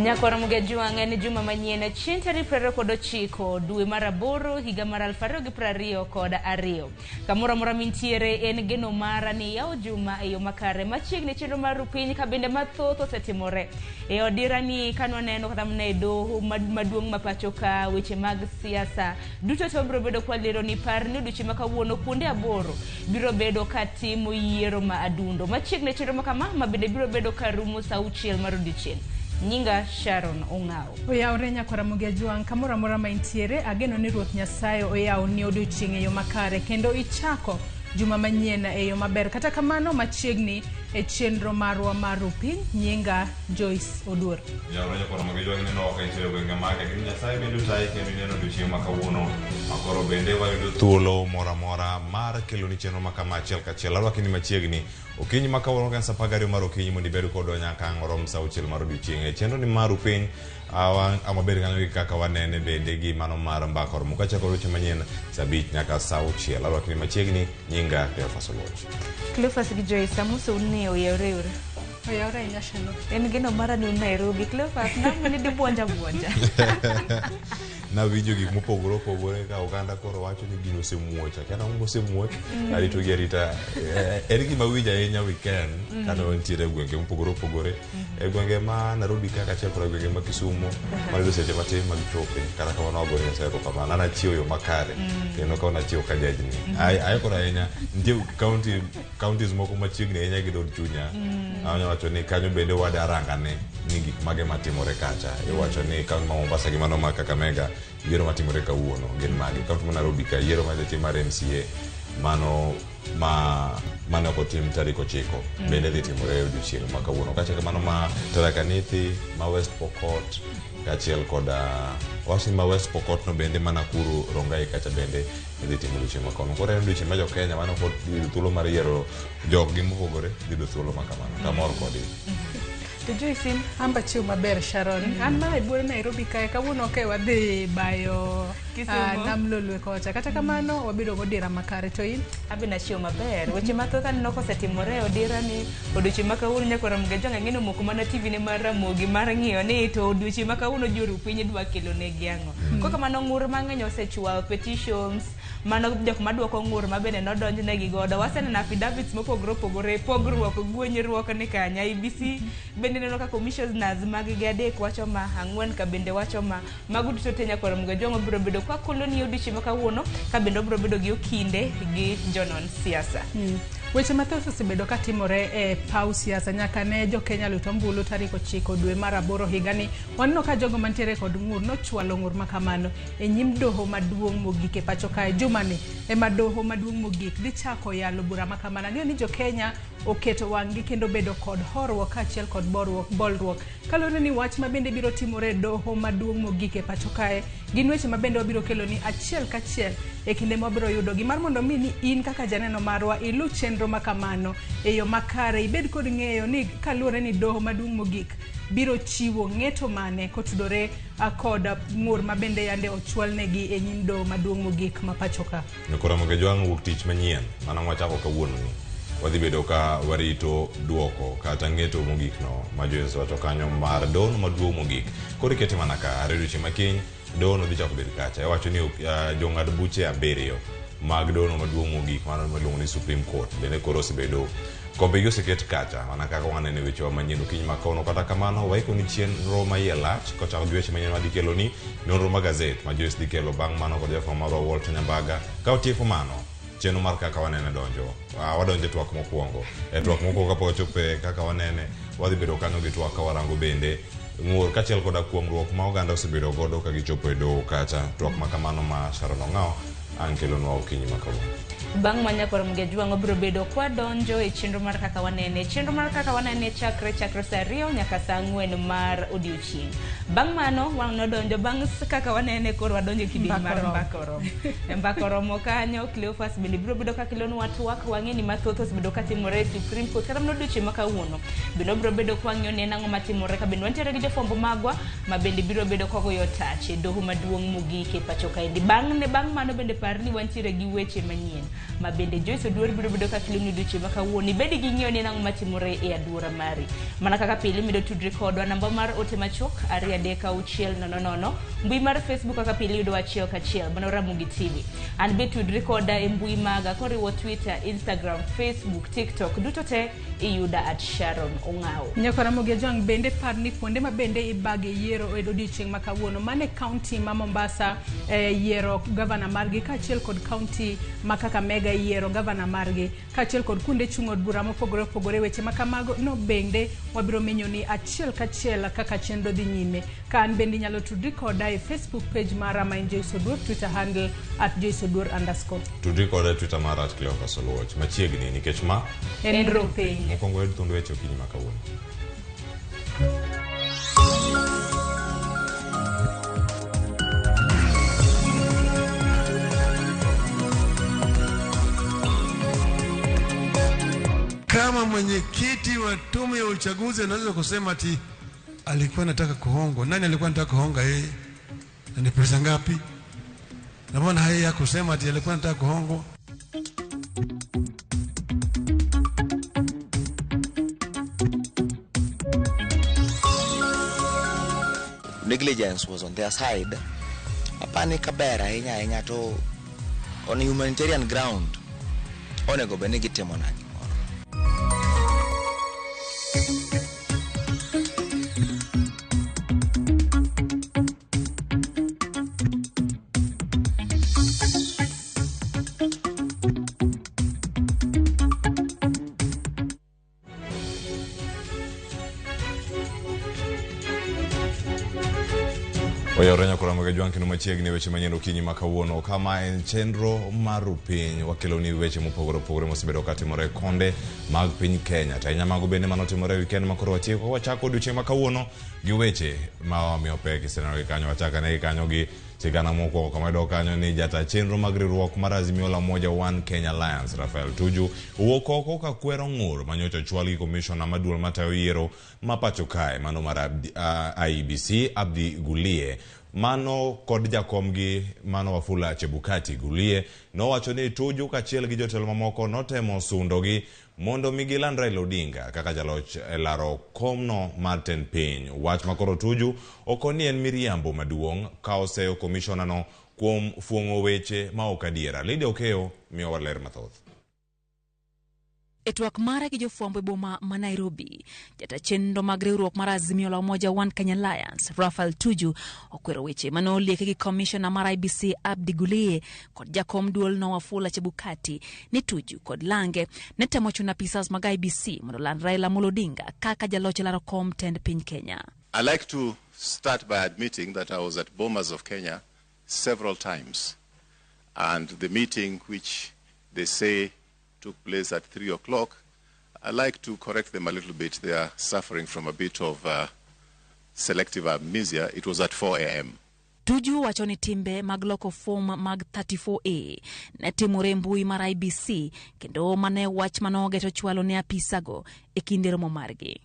Nyakwar Mugajwang' en juma manyien chieng' tarik 29 dwe mar aboro higa mar 2022. Kamoro amora mintiere en geno mara ni yawo juma e yo makare. Machiegni chenro mar rupiny ka bende mathoth osetimore. E odira ni ka nwaneno kata mana e doho maduong' ma pacho ka weche mag siasa duto te wabiro bedo kwalero ni par ni odiochieng' ma kawuono kuonde aboro biro bedo ka timo yiero ma adundo. Machiegni chenro ma kama ma bende biro bedo ka rumo sa auchiel mar odiochieng'. Nyinga Sharon Ong'awo. Oyawore nyakwar Ramogi Ajwang' kamoro amora ma intiere, ageno ni Ruoth Nyasaye oyawoni odiochieng' e yo makare kendo ichako juma manyien e yo maber. Kata kamano machiegni e chenro marwa mar Rupiny, nyinga Joyce Oduor. Oyawore nyakwar Ramogi Ajwang' ineno ka intiere e gwenge mage, gin Nyasaye bende otayi kendo ineno odiochieng' ma kawuono ma koro bende wayudo thuolo moro amora mar keloni chenro ma kama achiel kachiel. Arwaki ni machiegni Okinyi ma kawuono ka en sa 12 mar okinyi mondo ibed kodwa nyaka ang' orom sa auchiel mar odiochieng'. E chenro ni mar Rupiny, ang' wabed kanyo gi kaka wanene bende gi mano mar mbaka oromo kachako weche manyien sa abich nyaka sa auchiel. Arwaki ni machiegni, nyinga Cleophas Oluoch. Cleophas gi Joyce, amosou ni oyawre yore. Oyawre ahinya Shano. En geno mara ni un Nairobi. Cleophas, nang'o ni dibuonja buonja? Nawinjo gik mopogore opogore ka oganda koro wacho ni gino osemuoch. Akia nang'o mosemuoch. Arito gi arita. En gima awinjo ahinya weekend kane wantiere e gwenge mopogore opogore. E gwenge ma Nairobi ka kaachiel koda gwenge ma Kisumu. Manayudo seche matin mag chope. Kata kamano wago ne Nyasaye erokamano. An achiewo e yo makare. Kendo ka nachiewo ka jajni. Aikora ahinya. Nitie county counties moko machiegni ahinya gi dhood chunya. Anyalo wacho ni kanyo bende wada rangane ni gik mage matimore kacha. Iwacho ni kaunti ma Mombasa gi mano ma Kakamega yiero matimore kawuono gin mage. Kaunti ma Nairobi ka yiero ma tim mar MCA mano ma mane ok otim tarik ochiko bende dhi timore e odiochieng' ma kawuono. Kaachiel mano ma Tharaka Nithi, ma West Pokot kaachiel koda wach ni ma West Pokot no bende ma Nakuru Rongai kacha bende idhi timo odiochieng' ma kawuono. Koro en odiochieng' ma jo Kenya mane ok oyudo thuolo mar yiero joggi mopogore dhi yudo thuolo ma kamano. To amor kodgi. To Joyce in? An be achiew maber Sharon. An mana e buore Nairobi kae kawuono ok e wadhi bayo Kisumu. Nam Lolwe kocha. Kata kamano wabedo godira makare to in? Abe nachiew maber. Weche mathoth aneno kosetimore e odira ni odiochieng' ma kawuono nyakwar Ramogi Ajwang' ang'e ni omoko mana TV ne mar Ramogi mar ng'iyo ni to odiochieng' ma kawuono joru piny dwa kelo negi ang'o. Koro kamano ng'ur mang'eny osechwal petitions mano jok maduoko ng'ur ma bende nodonjnegi godo. Waseneno affidavits mopogore opogore, pogruok, gwenyruok ni kanye. IEBC bende ineno ka commissioners mag gi adek wacho ma, ang'wen ka bende wacho ma. Mago duto te nyakwar Ramogi Ajwang' obiro bedo kwa koloni odiochieng' ma kawuono ka bende obiro bedo gi okinde gi jonon siasa. Weche mathoth osebedo ka timore e paw siasa nyaka ne jo-Kenya lut ombulu tarik ochiko dwe mar aboro higani. Waneno ka jogo mantiere kod ng'ur nochwalo ng'ur ma kamano e nyim doho maduong' mogik e pacho kae. Jumani ema doho maduong' mogik dhi chako yalo bura ma kamano. Ang'eyo ni jo-Kenya oketo wang'gi kendo bedo kod horuok kaachiel kod bolruok. Kaluwore ni wach ma bende biro timore e doho maduong' mogik e pacho kae gin weche ma bende wabiro keloni achiel kachiel e kinde ma wabiro yudogi mar mondo mi ni in kaka janeno marwa ilu chenro ma kamano e yo makare ibed kod ng'eyo ni kaluwore ni doho maduong' mogik biro chiwo ng'eto mane kotudore kod ng'ur ma bende yande ochwalnegi e nyim doho maduong' mogik ma pacho ka. Nyakora Ramogi Ajwang' wuok tich manyien mana mwachako kawuono ni wadhi bedo ka warito duoko kata ng'eto mogik no ma Joyce wacho kanyo mar doho maduong' mogik. Koro ikete mana ka are odiochieng' ma kiny doho no dhi chako bet kacha. Iwacho ni jong'ad buche abiriyo mag doho maduong' mogik mano miluongo ni Supreme Court bende koro osebedo kombegi oseket kacha mana kaka waneno e wechewa manyien okinyi ma kawuono. Kata kamano waiko ni chenro ma iye lach kochako gi weche manyien madhi kelo ni nonro ma gazet ma Joyce dhi kelo bang' mano kod jafwambo marwa Walter Nyambaga. Ka otieko mano chenro mar kaka wanene donjo. Wadonjo e twak mokwongo. E twak mokwongo kapok wachopo e kaka wanene wadhi bedo kanyo gi twak ka warango bende ng'ur kaachiel koda kuong'ruok ma oganda osebedo godo ka gichopo e doho kacha. Twak ma kamano ma Sharon Ong'awo ang' kelonwa okinyi ma kawuono. Bang' ma nyakwar Ramogi Ajwang' obiro bedo kwadonjo e chenro mar kaka wanene. Chenro mar kaka wanene chakre chakre saa ariyo nyaka saa ang'wen mar odiochieng'. Bang' mano wang' nodonjo bang' kaka wanene koro wadonjo e kidieny mar mbaka oromo. E mbaka oromo kanyo Cleophas bende biro bedo ka kelonwa twak wang'e ni mathoth osebedo katimore e Supreme Court kata mana odiochieng' ma kawuono. Bende wabiro bedo kwang'iyo ni en ang'o matimore ka bende wantiere gi jofwambo magwa ma bende biro bedo kogoyo tach e doho maduong' mogik e pacho kaendi. Bang' ne bang' mano bende par ni wantiere gi weche manyien. Ma bende Joyce Oduor biro bedo ka keloni odiochieng' ma kawuono. Ibed gi ng'eyo ni en ang'o matimore e aluora mari. Mana kaka pile imido tudri kodwa namba mar ote machuok 23600 mbui mar Facebook kaka pile yudo achiel kachiel mano Ramogi TV. An be tudri koda e mbui maga koriwo Twitter, Instagram, Facebook, TikTok duto te iyuda at Sharon Ong'awo. Nyako Ramogi Ajwang' bende par ni kuonde ma bende ibage yiero e odiochieng' ma kawuono mane kaunti ma Mombasa yiero gavana margi kaachiel kod kaunti ma Kakamega yiero gavana margi kaachiel kod kuonde chung' od bura mopogore opogore. Weche ma kamago no bende wabiro menyo ni achiel kachiel kaka chenro dhi nyime. Ka an bende inyalo tudri koda e Facebook page mara ma en Joyce Oduor, Twitter handle at Joyce Oduor underscore. Tudri koda e Twitter mara at Cleophas Oluoch machiegni nikech ma En ropiny. Mokwongo wayud thund weche okinyi ma kawuono. Kama mwenyekiti wa tume ya uchaguzi anaweza kusema ati alikuwa anataka kuhongwa, nani alikuwa anataka kuhonga yeye? Na ni pesa ngapi? Na mbona yeye hakusema ati alikuwa anataka kuhongwa? Negligence was on their side. Apani kaber ahinya ahinya to on humanitarian ground onego bed ni gitimo na gimoro. Oyawore nyakora mag Ajwang' kendo machiegni weche manyien okinyi ma kawuono kama en chenro mar piny wakeloni weche mopogore opogore mosebedo katimore konde mag piny Kenya to ahinya mago bende manotimore e weekend ma koro watieko wachako odiochieng' ma kawuono gi weche ma wamiyo pek iseneno gi kanyo wachako ane gi kanyo gi sigana mokwongo kama yudo kanyo ni jata chenro mag riwruok mar Azimio la Umoja One Kenya Alliance Rafael Tuju owuok oko ka kwero ng'ur manyocha ochwal gi komishona maduong' matayo yiero ma pacho kae mano mar IEBC Abdi Gulie mano kod jakomgi mano Wafula Chebukati. Gulie nowacho ni Tuju kaachiel gi jotelo mamoko notemo sundogi mondo mi giland Raila Odinga kaka jaloch e laro komno mar tend piny. Wach makoro Tuju oko ni en miriambo maduong' ka oseyo komishonano kuom fuong'o weche ma ok adiera. Lydia Okeyo miyowa ler mathoth. E twak mare gi jofwambo e boma ma Nairobi, jata chenro mag riwruok mar Azimio la Umoja One Kenya Alliance, Raphael Tuju, okwero weche mane olieki gi komishona mar IEBC Abdi Gulie kod jakom duolno Wafula Chebukati ni Tuju kod Lange ne temo chuno apisas mag IEBC mondo oland Raila Amolo Odinga kaka jaloch e laro kom tend piny Kenya. I like to start by admitting that I was at Bomas of Kenya several times, and the meeting which they say took place at 3 o'clock, I like to correct them a little bit. They are suffering from a bit of selective amnesia. It was at 4 a.m. Tuju wacho ni timbe mag loko fom mag 34A ne timore e mbui mar IEBC kendo mane wach manogeto chwalo ne apisago e kinde romo margi.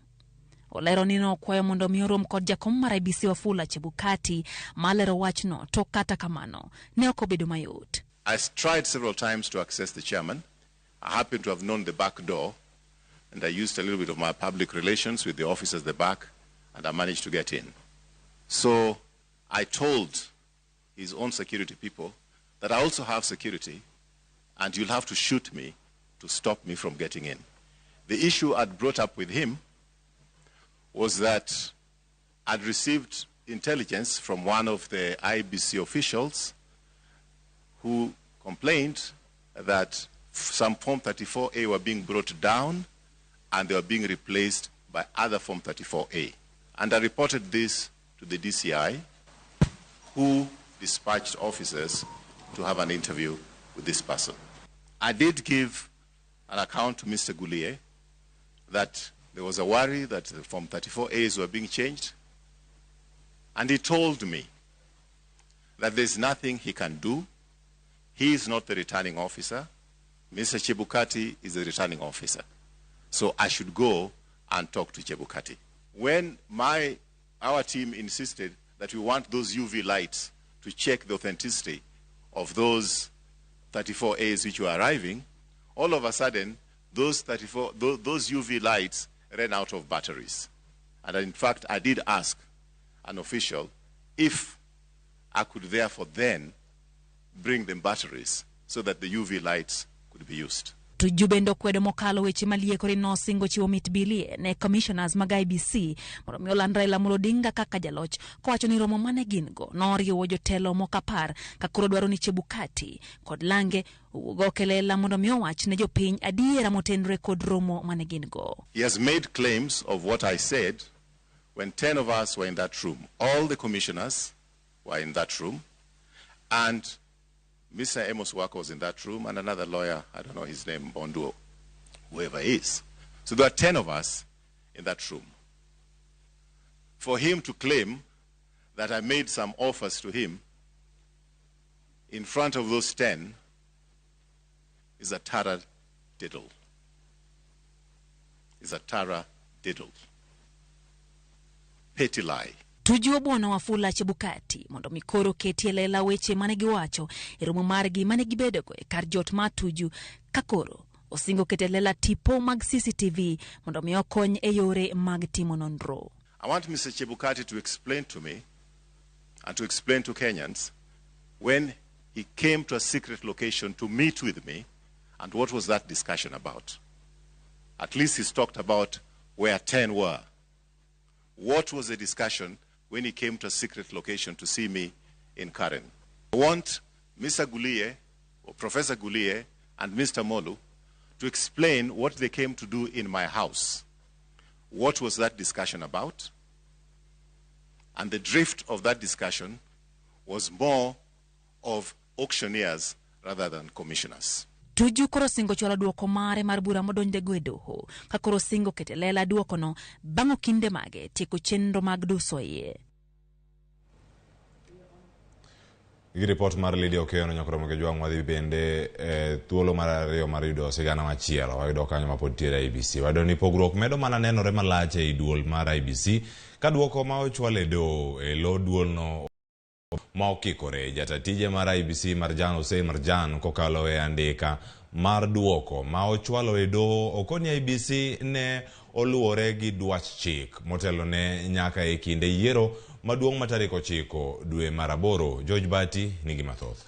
Olero ni nokwayo mondo mi orom kod jakom mar IEBC Wafula Chebukati malero wachno, to kata kamano ne ok obedo mayot. I tried several times to access the chairman. I happen to have known the back door, and I used a little bit of my public relations with the officers at the back, and I managed to get in. So I told his own security people that I also have security, and you'll have to shoot me to stop me from getting in. The issue I'd brought up with him was that I'd received intelligence from one of the IEBC officials who complained that some Form 34A were being brought down and they were being replaced by other Form 34A. And I reported this to the DCI, who dispatched officers to have an interview with this person. I did give an account to Mr. Gulie that there was a worry that the Form 34As were being changed. And he told me that there's nothing he can do. He is not the returning officer. Mr. Chebukati is the returning officer. So I should go and talk to Chebukati. When our team insisted that we want those UV lights to check the authenticity of those 34As which were arriving, all of a sudden, those 34, those UV lights ran out of batteries. And in fact, I did ask an official if I could therefore then bring them batteries so that the UV lights could be used. Tuju bende okwedo mokalo weche maliekore nosingo chiwo mit bilie ne commissioners mag IEBC mondo mi oland Raila Amolo Odinga kaka jaloch, kowacho ni romo mane gin go noriwo jotelo moko 10, ka koro dwaro ni Chebukati kod Lange owuog oko e lela mondo mi owach ne jopiny adiera motenore kod romo mane gin go. He has made claims of what I said when 10 of us were in that room. All the commissioners were in that room, and Mr. Amos Wako was in that room, and another lawyer, I don't know his name, Bonduo, whoever he is. So there are 10 of us in that room. For him to claim that I made some offers to him in front of those 10 is a tara diddle. Is a tara diddle. Petty lie. Tuju obuono Wafula Chebukati mondo mi koro ketie lela weche mane giwacho e romo margi mane gibedogo e kar jot mar Tuju, ka koro osingo keto e lela tipo mag CCTV mondo mi okony e yore mag timo nonro. I want Mr. Chebukati to explain to me and to explain to Kenyans when he came to a secret location to meet with me and what was that discussion about. At least he's talked about where 10 were. What was the discussion when he came to a secret location to see me in Karen? I want Mr. Guliye, or Professor Guliye, and Mr. Molu to explain what they came to do in my house. What was that discussion about? And the drift of that discussion was more of auctioneers rather than commissioners. Tuju koro singo chwalo duoko mare mar bura modonjnego e doho, ka koro singo keto e lela duokono bang' okinde mage tieko chenro mag duso iye. Gi ripot mar Lydia Okeyo nyakoro Jwang' wadhi bende e thuolo mar ariyo mar yudo sigana machielo. Wayudo kanyo mapod tiere IEBC. Wayudo ni pogruok medo mana nenore malach ei duol mar IEBC ka duoko ma ochwal e doho e lo duolno ma okikore. Jata tije mar IEBC Marjan Hussein Marjan kokalo e andika mar duoko ma ochwalo e doho okoni IEBC ne oluwore gi dwach chik motelo ne nyaka e kinde yiero maduong' ma tarik 9 dwe mar 8. George Bati nigi mathoth.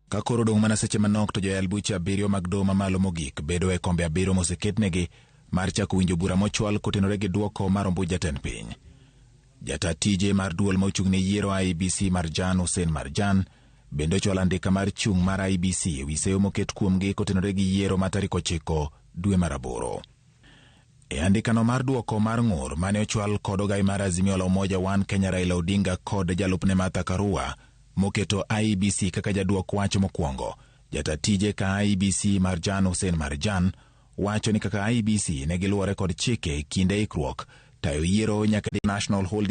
Ka koro odong' mana seche manok to joyal buche 7 mag doho mamalo mogik bedo e kombe 7 moseketnegi mar chako winjo bura mochwal kotenore gi duoko mar ombulu jatend piny. Jata tije mar duol mochung' ne yiero IEBC Marjan Hussein Marjan bende ochwalo andika mar chung' mar IEBC ewi seyo moket kuomgi kotenore gi yiero ma tarik 9 dwe mar 8. E andikano mar duoko mar ng'ur mane ochwal kod ogai mar Azimio la Umoja One Kenya Raila Odinga kod jalupne Martha Karua moketo IEBC kaka jaduok wach mokwongo, jata tije ka IEBC Marjan Hussein Marjan wacho ni kaka IEBC ne giluwore kod chike kinde ikruok tayo yiero nyaka National Holding